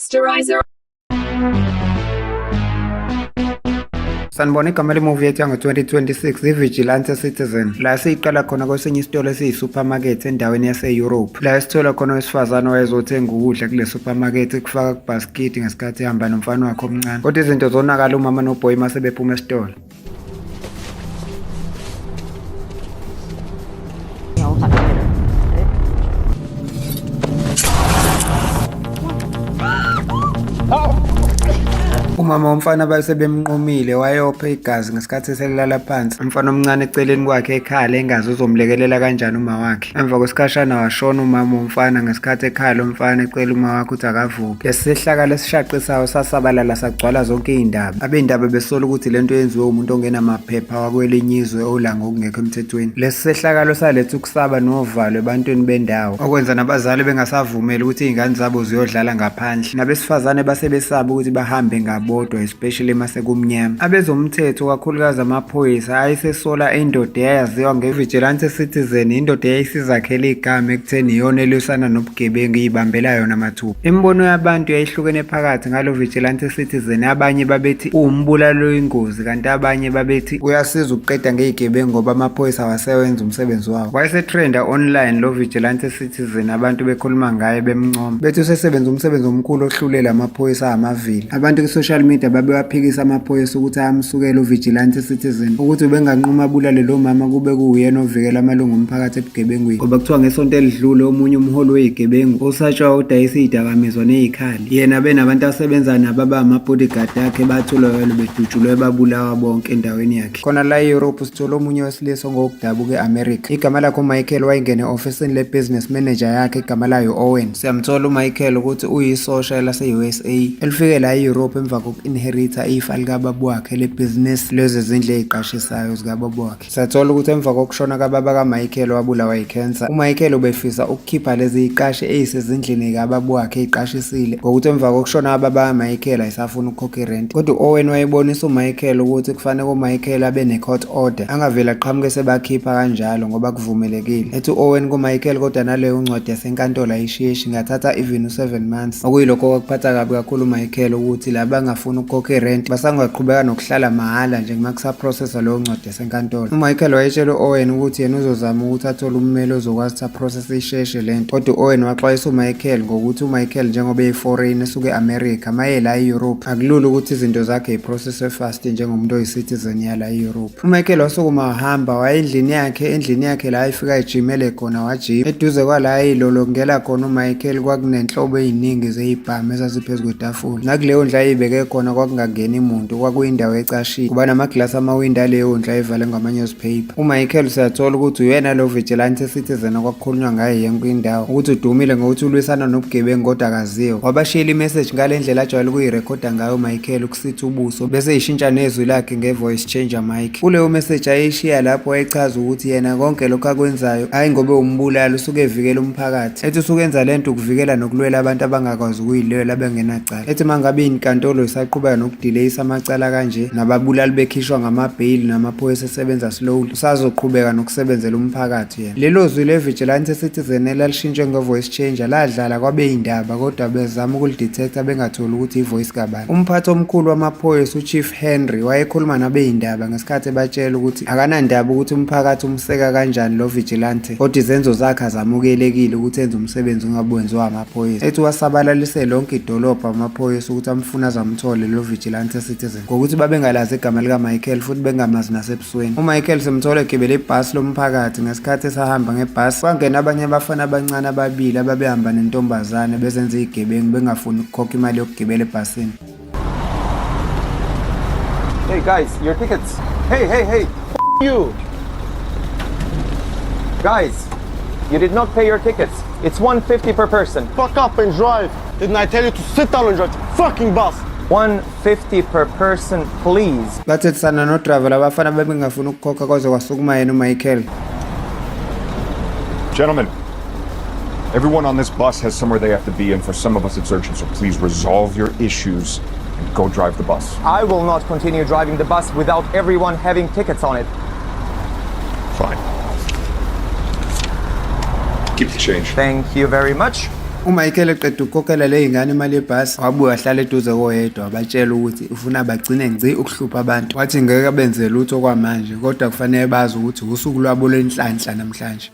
Posterizer. Sanibona, igama lemuvi yethu yango-2026 i-Vigilante Citizen, la siyiqala khona kwesinye isitolo esiyi-supermarket endaweni yase-Europe, la esithola khona owesifazane owayezothenga ukudla kule supermarket kufaka kubhasikidi ngesikhathi ehamba nomfana wakhe omncane. Kodwa izinto zonakala umama noboy uma sebephuma esitolo. Yeah, we'll talk later. Umama womfana base bemnqumile, wayopha igazi ngesikhathi eselala phansi. Umfana omncane eceleni kwakhe ekhala engazi uzomlekelela kanjani uma wakhe. Emva kwesikhashana washona umama womfana ngesikhathi ekhala umfana ecela uma wakhe ukuthi akavuke. Lesi sehlakalo esishaqisayo sasabalala sagcwala zonke iy'ndaba. Abey'ndaba besola ukuthi lento yenziwe umuntu ongenamaphepha wakwelinye izwe ola ngokungekho emthethweni. Lesi sehlakalo saletha ukusaba novalo ebantwini bendawo, okwenza nabazali bengasavumeli ukuthi iy'ngane zabo ziyodlala ngaphandle. Nabesifazane basebesaba ukuthi bahambe ngabodwa, especially mase kumnyama. Abezomthetho, kakhulukazi amaphoyisa, ayesesola indoda eyayaziwa nge-Vigilante Citizen, indoda eyayisizakhela igama ekutheni iyona elwisana nobugebengu iyibambela yona mathupha. Imibono yabantu yayihlukene phakathi ngalo Vigilante Citizen. Abanye babethi uwumbulali oyingozi, kanti abanye babethi uyasiza ukuqeda ngey'gebengu ngoba amaphoyisa awasewenza umsebenzi wawo. Wayesetrenda online lo Vigilante Citizen, abantu bekhuluma ngaye bemncoma, bethi usesebenza umsebenzi omkhulu ohlulela amaphoyisa amavili. Abantu ku-social media babewaphikisa amaphoyisa ukuthi ayamsukela uVigilante Citizen, ukuthi ubenganquma abulale lo mama kube kuwuyena ovikela amalungu omphakathi ebugebengwini, ngoba kuthiwa ngesonto elidlule omunye umholi wey'gebengu osatshwa odayisa iy'dakamizwa ney'khali, yena benabantu asebenza nabo abama-bodyguard akhe, bathulwa bedutshulwe babulawa bonke endaweni yakhe. Khona la e-Europe sithola omunye wesilisa ongowokudabuka e-America. Igama lakhe uMichael, wayengene e-ofisini le-business manager yakhe igama layo Owen. Siyamthola uMichael ukuthi uyisosha lase-USA elifike la e-Europe emva koku-inherita ifa likababa wakhe lebhizinisi lezezindlu ey'qashisayo zikababa wakhe. Siyathola ukuthi emva kokushona kababa kaMichael wabulawa yi-cancer, uMichael ubefisa ukukhipha lezi y'qashi ey'sezindlini kababa wakhe ey'qashisile, ngokuthi emva kokushona kababa kaMichael ayisafuni ukukhokha irenti. Kodwa u-Owen wayebonisa uMichael ukuthi kufanele uMichael abe ne-court order, angavele aqhamuke sebakhipha kanjalo ngoba kuvumelekile. Ethi u-Owen kuMichael kodwa naleyo ncwadi yasenkantolo ayisheshi, ingathatha even u-7 months. Okuyilokho okwakuphatha kabi kakhulu uMichael ukuthi laba bangafuni ukukhokha irenti basangaqhubeka nokuhlala mahhala nje uma kusaprocesswa leyo ncwadi yasenkantolo. UMichael wayetshela u-Owen ukuthi yena uzozama ukuthi athole ummeli ozokwazi ukuthi aprocesse isheshe lento. Kodwa u-Owen waxwayisa uMichael ngokuthi uMichael njengoba eyi-foreign esuke e-America maye la e-Europe akulula ukuthi izinto zakhe yiprocesswe fast njengomuntu oyi-citizen yala e-Europe. UMichael wasukuma wahamba waya endlini yakhe, endlini yakhe la efika ejimele khona wajima. Eduze kwala ayilolongela khona uMichael kwakunenhlobo ey'ningi zey'bhamu ezaziphezu kwetafula. Nakuleyo ndlu ayibeke khona kwakungangeni muntu, kwakuyindawo ecashile kuba namaglasi amawindi aleyo ndlu ayevale ngama-newspaper. UMichael siyathola ukuthi uyena lo Vigilante Citizen okwakukhulunywa ngaye yonke indawo, ukuthi udumile ngokuthi ulwisana nobugebengu kodwa akaziwa. Wabashiyela imeseji ngale ndlela ajwayele ukuyirekhoda ngayo uMichael ukusitha ubuso bese ishintsha nezwi lakhe nge-voice changer mic. Kuleyo message ayishiya lapho wayechaza ukuthi yena konke lokhu akwenzayo hhayi ngoba umbulali, usuke evikela umphakathi. Ethi usuke enza lento ukuvikela nokulwela abantu abangakwazi ukuyilwela bengenacala. Ethi uma ngabe inkantolo isaqhubeka nokudileyisa amacala kanje nababulali bekhishwa ngamabheyili namaphoyisa esebenza slowly, usazoqhubeka nokusebenzela umphakathi yena. Lelo zwi le-Vigilante Citizen elalishintshwe nge-voice changer ladlala kwabe indaba kodwa bezama ukulidetecta bengatholi ukuthi i-voice kabani. Umphathi omkhulu wamaphoyisa uChief Henry wayekhuluma nabeyindaba ngesikhathi ebatshela ukuthi akanandaba ukuthi umphakathi umseka kanjani lo vigilante, kodwa izenzo zakhe azamukelekile ukuthi enze umsebenzi ongabe wenziwa amaphoyisa. Ethi wasabalalise lonke idolobha amaphoyisa ukuthi amfuna azamthole lo vigilante citizen, ngokuthi babengalazi igama likaMichael futhi bengamazi nasebusweni. UMichael simthole egibele ibhasi lomphakathi. Ngesikhathi esahamba ngebhasi kwangena abanye abafana abancane ababili ababehamba nentombazane bezenza iy'gebengu bengafuni ukukhokha imali yokugibela ebhasini. Hey guys, your tickets. Hey, hey, hey. F you. Guys, you did not pay your tickets. It's 150 per person. Fuck up and drive. Didn't I tell you to sit down and drive the fucking bus? 150 per person, please. Bathethisana nodrayiva labafana babengafuni ukukhokha kwaze kwasukuma yena uMichael. Gentlemen, everyone on this bus has somewhere they have to be, and for some of us it's urgent, so please resolve your issues and go drive the bus. I will not continue driving the bus without everyone having tickets on it. Fine. Keep the change. Thank you very much. UMichael eqeda ukukhokhela le y'ngane imali yebhasi, wabuya wahlala eduze koyedwa, wabatshela ukuthi ufuna bagcine ngci ukuhlupha abantu. Wathi ngeke benze lutho kwamanje, kodwa kufanele bazi ukuthi usuku lwabo lwenhlanhla namhlanje.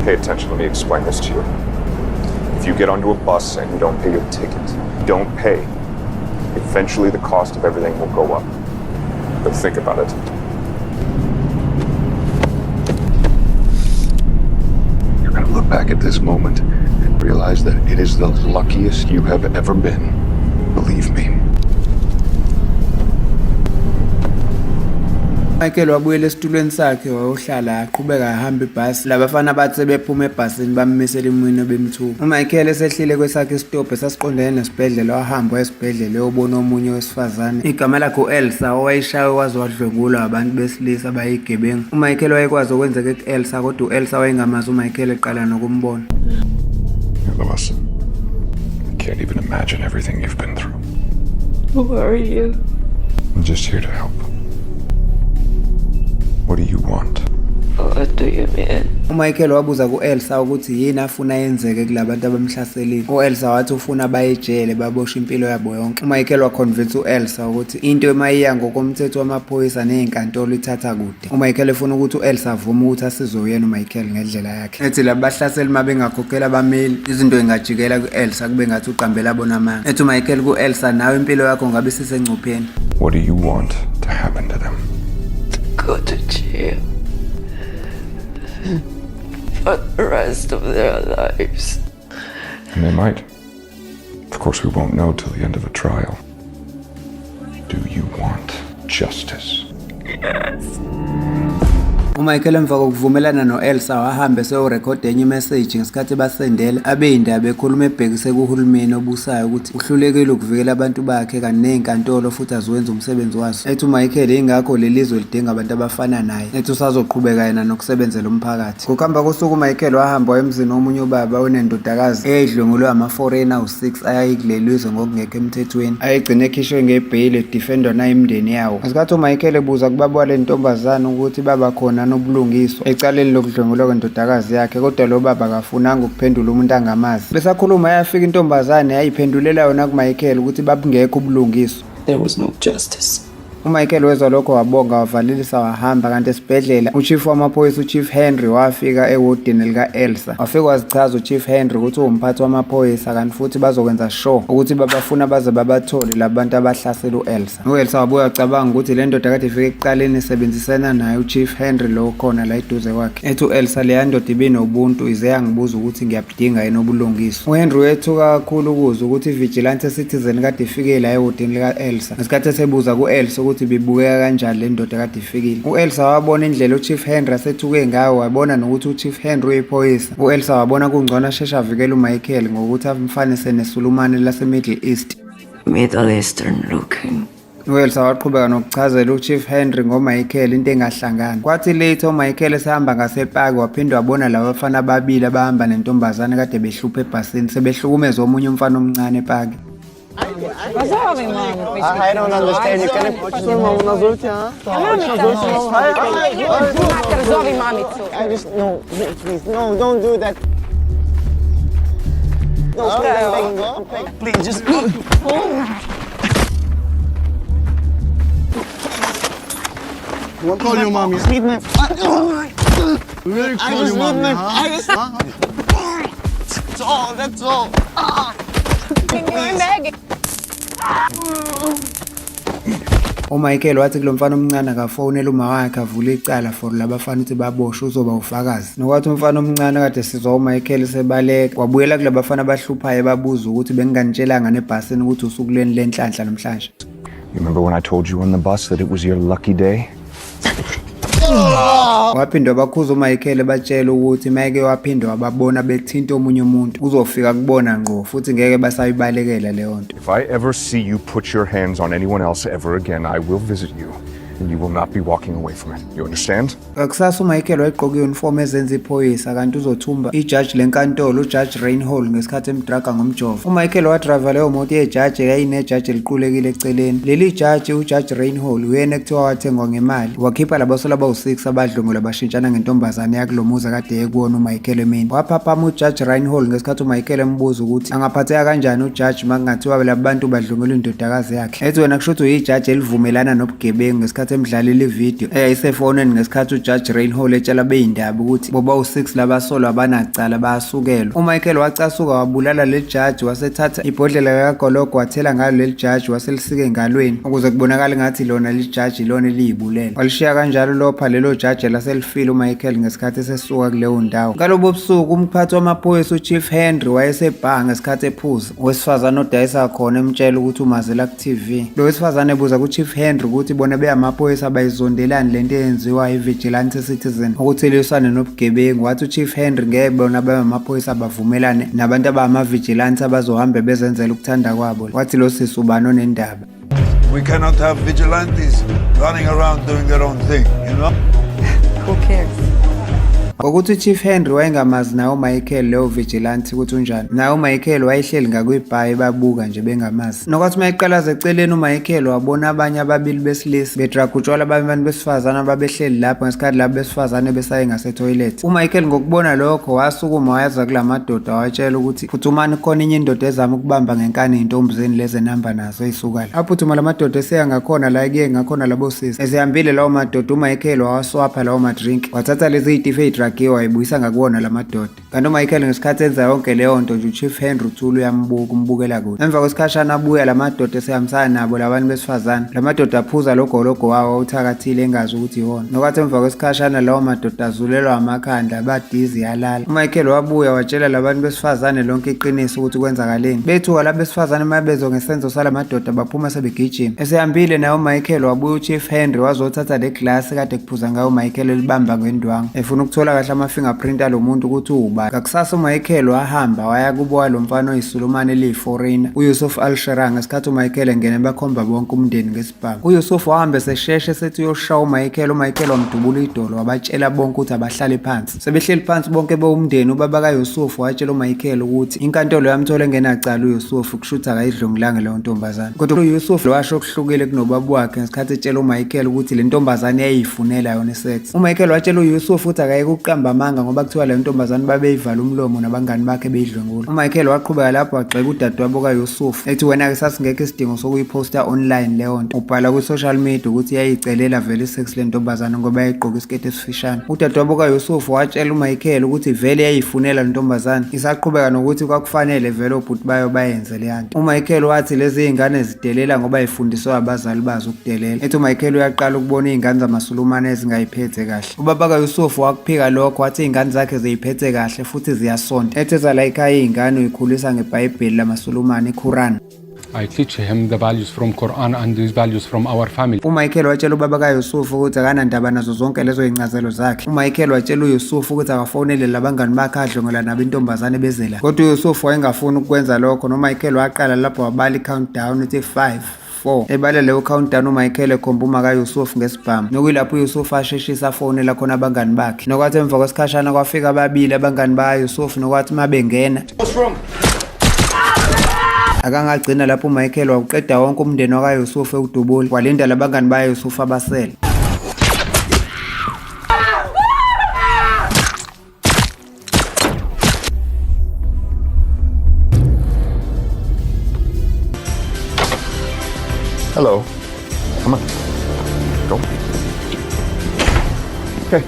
Pay attention, let me explain this to you. If you get onto a bus and you don't pay your ticket, don't pay. Eventually, the cost of everything will go up. But think about it. You're going to look back at this moment and realize that it is the luckiest you have ever been. Believe me. Michael wabuyela esitulweni sakhe wayohlala, aqhubeka ahamba ibhasi. Labafana bathi sebephuma ebhasini bammisela iminwe bemthuka. UMichael esehlile kwesakhe isitobhu esasiqondene nesibhedlela, wahamba waya esibhedlela eyobona omunye wesifazane igama lakhe u-Elsa, owayeshawe waze wadlwengulwa abantu besilisa abayigebengu. UMichael wayekwazi okwenzeka ku-Elsa, kodwa u-Elsa wayengamazi uMichael eqala nokumbona. Lewis, I can't even imagine everything you've been through. Who are you? I'm just here to help. What do you want? What do you mean? UMichael wabuza ku-Elsa ukuthi yini afuna yenzeke kulabantu abamhlaselile. U-Elsa wathi ufuna baye ejele, baboshwe impilo yabo yonke. UMichael waconvince u-Elsa ukuthi into emayiya ngokomthetho wamaphoyisa ney'nkantolo ithatha kude. UMichael efuna ukuthi u-Elsa avume ukuthi asizwe uyena uMichael ngendlela yakhe. Ethi laba bahlaseli uma bengakhokhela abameli, izinto ingajikela ku-Elsa kube ngathi uqambela bona amanga. Ethi uMichael ku-Elsa, nawe impilo yakho ngabe isisengcupheni. What do you want to happen to them? Go to jail. For the rest of their lives. And they might. Of course, we won't know till the end of a trial. Do you want justice? Yes. UMichael emva kokuvumelana no-Elsa wahamba eseyorekhoda enye imeseji ngesikhathi basendela abeyindaba ekhuluma ebhekise kuhulumeni obusayo ukuthi uhlulekile ukuvikela abantu bakhe kanti ney'nkantolo futhi aziwenza umsebenzi wazo. Ethi uMichael yingakho leli zwe lidinga abantu abafana naye. Ethi usazoqhubeka yena nokusebenzela umphakathi. Ngokuhamba kosuku uMichael wahamba waya emzini womunye ubaba onendodakazi eyayidlwengulwe ama-foreigner awu-6 ayayikuleli zwe ngokungekho emthethweni. Ayegcine ekhishwe ngebheyili edefendwa nayimindeni yawo. Ngesikhathi uMichael ebuza kubaba wale ntombazane ukuthi baba khona nobulungiswa ecaleni lokudlwengulwa kwendodakazi yakhe, kodwa lo baba akafunanga ukuphendula umuntu angamazi. Besakhuluma yafika intombazane yayiphendulela yona kuMichael ukuthi babungekho ubulungiswa. There was no justice. UMichael wezwa lokho wabonga, wavalelisa, wahamba. Kanti esibhedlela uchief wamaphoyisa uChief Henry wafika ewodini lika-Elsa. Wafika wazichaza uChief Henry ukuthi uwumphathi wamaphoyisa kanti futhi bazokwenza sure ukuthi babafuna baze babathole labantu abahlasela u-Elsa. U-Elsa wabuye wacabanga ukuthi le ndoda kade ifike ekuqaleni esebenzisana naye uChief Henry lo khona la eduze kwakhe. Ethi u-Elsa, leya ndoda ibinobuntu, ize yangibuza ukuthi ngiyabudinga yini ubulungiswa. UHenry wethuka kakhulu ukuzwa ukuthi i-vigilante citizen kade ifike la ewodini lika-Elsa. Ngesikhathi esebuza ku-Elsa ukuthi ibibukeka kanjani le ndoda kade ifikile, u-Elsa wabona indlela uChief Henry asethuke ngayo, wabona nokuthi uChief Henry uyiphoyisa. U-Elsa wabona kungcono asheshe avikele uMichael ngokuthi amfanise neSulumane lase-Middle East. Middle Eastern looking. U-Elsa waqhubeka nokuchazela uChief Henry ngoMichael into engahlangani. Kwathi later uMichael esehamba ngasepaki waphinde wabona laba bafana ababili abahamba nentombazane kade behlupha ebhasini sebehlukumeza omunye umfana omncane epaki. I don't understand. You can Zovi mamicu. I just no, please, no, don't do that. No, please, please, just. Call your mommy. Need my. Really I call just your need mommy, my. huh? I just. That's all. That's all. You're begging. UMichael wathi kulo mfana omncane akafonele uma wakhe avule icala for labafana ukuthi baboshwe, uzoba ufakazi. Nokwathi umfana omncane kade sizwa uMichael sebaleka wabuyela kulabafana abahluphayo babuza ukuthi benginganitshelanga nebhasini ukuthi usuku lweni lenhlanhla namhlanje. You remember when I told you on the bus that it was your lucky day? Waphinde wabakhuza uMichael ebatshela ukuthi mayeke waphinde wababona bethinta omunye umuntu uzofika kubona ngqo futhi ngeke basayibalekela leyo nto. If I ever see you put your hands on anyone else ever again, I will visit you. And you will not be walking away from it. You understand? Ngakusasa uMichael wayegqoke i-uniform ezenza iphoyisa kanti uzothumba ijaji lenkantolo uJudge Reinhold ngesikhathi emdraga ngomjovo. UMichael wadrayiva leyo moto yejaji eyayinejaji eliqulekile eceleni. Leli jaji uJudge Reinhold uyena ekuthiwa wathengwa ngemali. Wakhipha labasolwa abawu-6 abadlwengula bashintshana ngentombazane yakulo muzi akade ekuwona uMichael emini. Waphaphama uJudge Reinhold ngesikhathi uMichael embuza ukuthi angaphatheka kanjani ujaji uma kungathiwa laba bantu badlwengula indodakazi yakhe. Ethi wena kusho ukuthi uyijaji elivumelana nobugebengu ngesikhathi emdlalile ividiyo eyayisefonini ngesikhathi uJudge Reinhold etshela abezindaba ukuthi boba u-6 labasolwa abanacala bayasukelwa. UMichael wacasuka wabulala leli jaji wasethatha ibhodlela likagologo wathela ngalo leli jaji waselisika engalweni ukuze kubonakale ngathi lona lijaji ilona eliyibulele. Walishiya kanjalo lopha lelo jaji laselifile uMichael ngesikhathi esesuka kuleyo ndawo. Ngalobo busuku umphathi wamaphoyisa uChief Henry wayesebha ngesikhathi ephuza. Owesifazane odayisa khona emtshela ukuthi umazela ku-TV. Lo wesifazane ebuza kuChief Henry ukuthi bona beyamaphoyisa abayizondelani lento eyenziwa i-Vigilante Citizen ukuthi iliswane nobugebengu. Wathi uChief Henry ngeke bona beyamaphoyisa bavumelane nabantu abangama-vigilante abazohambe bezenzela ukuthanda kwabo. Wathi lo sisi ubani onendaba. We cannot have vigilantes running around doing their own thing, you know? Who cares? Ngokuthi uChief Henry wayengamazi naye uMichael leyo vigilante ukuthi unjani. Naye uMichael wayehleli ngakwibhayi babuka nje bengamazi. Nokwathi uma eqalaza eceleni uMichael wabona abanye ababili besilisa bedraga utshwala abanye abantu besifazane ababehleli lapho ngesikhathi labo besifazane besaye ngasethoyilethi. UMichael ngokubona lokho wasukuma wayaza kula madoda wawatshela ukuthi phuthumani khona enye indoda ezama ukubamba ngenkani iy'ntombi zenu lezi enihamba nazo ey'suka la. Aphuthuma la madoda eseya ngakhona la ekuye ngakhona labo sisi. Esehambile lawo madoda uMichael wawaswapha lawo madrink wathatha lezi y'tifu ey'dragiwe wayibuyisa ngakuwona la madoda. Kanti uMichael ngesikhathi enza yonke leyo nto nje uChief Henry uthule uyambuka umbukela kude. Emva kwesikhashana abuya la madoda esehambisana nabo labantu besifazane. La madoda aphuza lo gologo wawo awuthakathile engazi ukuthi iwona. Nokwathi emva kwesikhashana lawo madoda azulelwa amakhanda badizi yalala. UMichael wabuya watshela labantu besifazane lonke iqiniso ukuthi kwenzakaleni. Bethuka laba besifazane uma bezwa ngesenzo sala madoda baphuma sebegijima. Esehambile naye uMichael wabuya uChief Henry wazothatha le glasi kade kuphuza ngayo uMichael elibamba ngendwangu efuna ukuthola kahle ama-fingerprint alo muntu ukuthi uwubani. Ngakusasa uMichael wahamba waya kubo walo mfana oyisulumane eliyi-foreigner uYusuf Al-Shara ngesikhathi uMichael engena ebakhomba bonke umndeni ngesibhamu. UYusuf wahamba esesheshe esethi uyoshaya uMichael, uMichael wamdubula idolo wabatshela bonke ukuthi abahlale phansi. Sebehleli phansi bonke bewumndeni ubaba kaYusuf watshela uMichael ukuthi inkantolo yamthola engenacala uYusuf kusho ukuthi akayidlwengulanga leyo ntombazane. Kodwa uYusuf washo okuhlukile kunobaba wakhe ngesikhathi etshela uMichael ukuthi le ntombazane yayiyifunela yona isex. UMichael watshela uYusuf ukuthi akayeke ukuqamba amanga ngoba kuthiwa le ntombazane babeyivala umlomo nabangani bakhe beyidlwengula. UMichael waqhubeka lapho wagxeka udadewabo kaYusuf ethi wena-ke sasingekho isidingo sokuyiphosta online leyo nto. Ubhala kwi-social media ukuthi yayicelela vele isex le ntombazane ngoba yayigqoke isiketi esifishane. Udadewabo kaYusuf watshela uMichael ukuthi vele yayifunela le ntombazane isaqhubeka nokuthi kwakufanele vele obhuti bayo bayenze leya nto. UMichael wathi lezi zingane zidelela ngoba zifundiswe abazali bazo ukudelela. Ethi uMichael uyaqala ukubona iy'ngane zamaSulumane ezingayiphethe kahle. Ubaba kaYusuf wakuphika lokho wathi iy'ngane zakhe ziyiphethe kahle futhi ziyasonta. Ethi ezala ekhaya iy'ngane uyikhulisa ngeBhayibheli lamaSulumane iQuran. I teach him the values from Quran and these values from our family. UMichael watshela ubaba kaYusuf ukuthi akanandaba nazo zonke lezo zincazelo zakhe. UMichael watshela uYusuf ukuthi akafonele labangani bakhe adlwengula nabo intombazane bezela. Kodwa uYusuf wayengafuni ukukwenza lokho noMichael waqala lapho wabala i-countdown ethi 5 4 ebala leyo countdown uMichael ekhomba uma kaYusuf ngesibhamu nokuyilapho uYusuf asheshisa afonela khona abangani bakhe nokwathi emva kwesikhashana kwafika ababili abangani bakaYusuf nokwathi uma bengena What's wrong? Akangagcina lapho uMichael wawuqeda wonke umndeni wakaYusuf ewudubula walinda labangani baYusuf abasele. Hello. Come on. Go. Okay.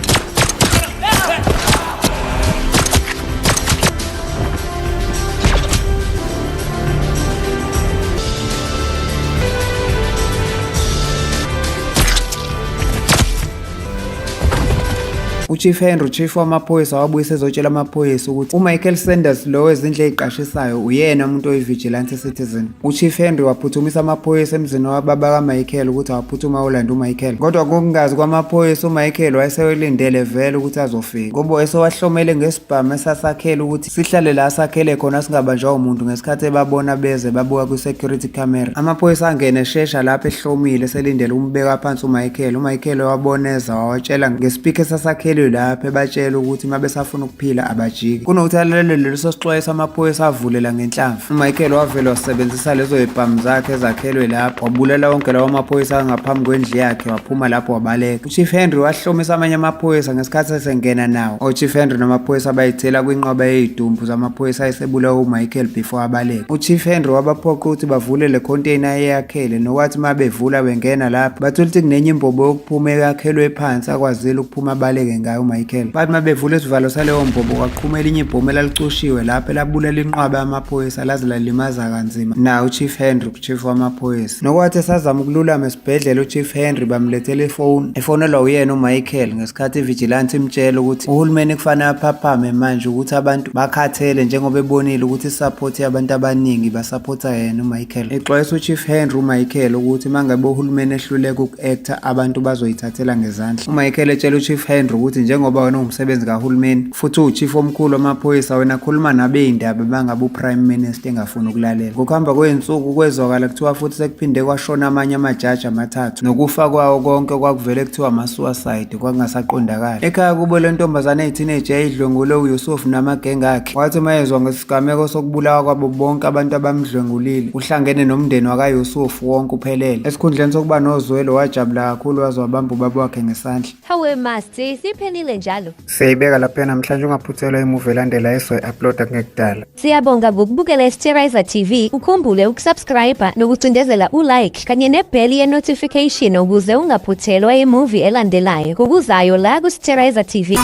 UChief Henry, uchief wamaphoyisa, wabuyisa ezotshela amaphoyisa ukuthi uMichael Sanders lo wezindlu ey'qashisayo uyena umuntu oyi-vigilante citizen. UChief Henry waphuthumisa amaphoyisa emzini wababa kaMichael ukuthi awaphuthuma ayolanda uMichael. Kodwa ngokungazi kwamaphoyisa, uMichael wayesewelindele vele ukuthi azofika, ngoba wayesewahlomele ngesibhamu esasakhele ukuthi sihlale la sakhele khona singabanjwa umuntu. Ngesikhathi ebabona beze babuka kwi-security camera, amaphoyisa angene eshesha lapho ehlomile selindele ukumbeka phansi uMichael. UMichael waboneza wawatshela ngespeaker esasakhelwe lapho, ebatshela ukuthi uma besafuna ukuphila abajiki. Kunokuthi alalele leso sixwayiso, amaphoyisa avulela ngenhlamvu. UMichael wavele wasebenzisa lezo zibhamu zakhe ezakhelwe lapho, wabulala wonke lawo maphoyisa angaphambi kwendlu yakhe, waphuma lapho wabaleka. UChief Henry wahlomisa amanye amaphoyisa ngesikhathi esengena nawo. OChief Henry namaphoyisa bayithela kwinqwaba yey'dumbu zamaphoyisa ayesebulawa uMichael before abaleke. UChief Henry wabaphoqa ukuthi bavule le container ayeyakhele, nokwathi uma bevula bengena lapho bathola ukuthi kunenye imbobo yokuphuma eyakhelwe phansi akwazile ukuphuma abaleke ngayo uMichael. Bathi uma bevula isivalo saleyo mbobo kwaqhuma elinye ibhomu elalicushiwe lapho elabulala inqwaba yamaphoyisa laze lalimaza kanzima naye uChief Henry, uchief wamaphoyisa. Nokwathi esazama ukululama esibhedlela uChief Henry, bamlethela ifoni efonelwa uyena uMichael ngesikhathi ivigilante imtshela ukuthi uhulumeni kufanele aphaphame manje, ukuthi abantu bakhathele njengoba ebonile ukuthi isupport yabantu abaningi basaphotha yena uMichael. Exwayisa uChief Henry uMichael ukuthi mangabe uhulumeni ehluleka uku-acta, abantu bazoyithathela ngezandla. UMichael etshela uChief Henry ukuthi njengoba wena ungumsebenzi kahulumeni futhi uwuchief omkhulu wamaphoyisa, wena khuluma nabey'ndaba bangabe uPrime Minister engafuni ukulalela. Ngokuhamba kwey'nsuku kwezwakala kuthiwa futhi sekuphinde kwashona amanye amajaji amathathu, nokufa kwawo konke kwakuvele kuthiwa ama-suicide, kwakungasaqondakali. Ekhaya kubo le ntombazane eyi-teenage yayidlwengulwe uYusuf namagenge akhe. Wathi uma ezwa ngesigameko sokubulawa kwabo bonke abantu abamdlwengulile, uhlangene nomndeni wakaYusuf wonke uphelele. Esikhundleni sokuba nozwelo wajabula kakhulu waze wabamba ubaba wakhe ngesandla. Hawe Master, siphelile njalo. Siyayibeka lapha namhlanje, ungaphuthelwa imuvi elandela esoyi-uploada kungekudala. Siyabonga ngokubukela iSterizer TV. Ukhumbule ukusubscribe nokucindezela ulike kanye nebheli ye-notification ukuze ungaphuthelwa imuvi elandelayo ngokuzayo la kuSterizer TV.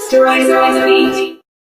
Sterilizer TV.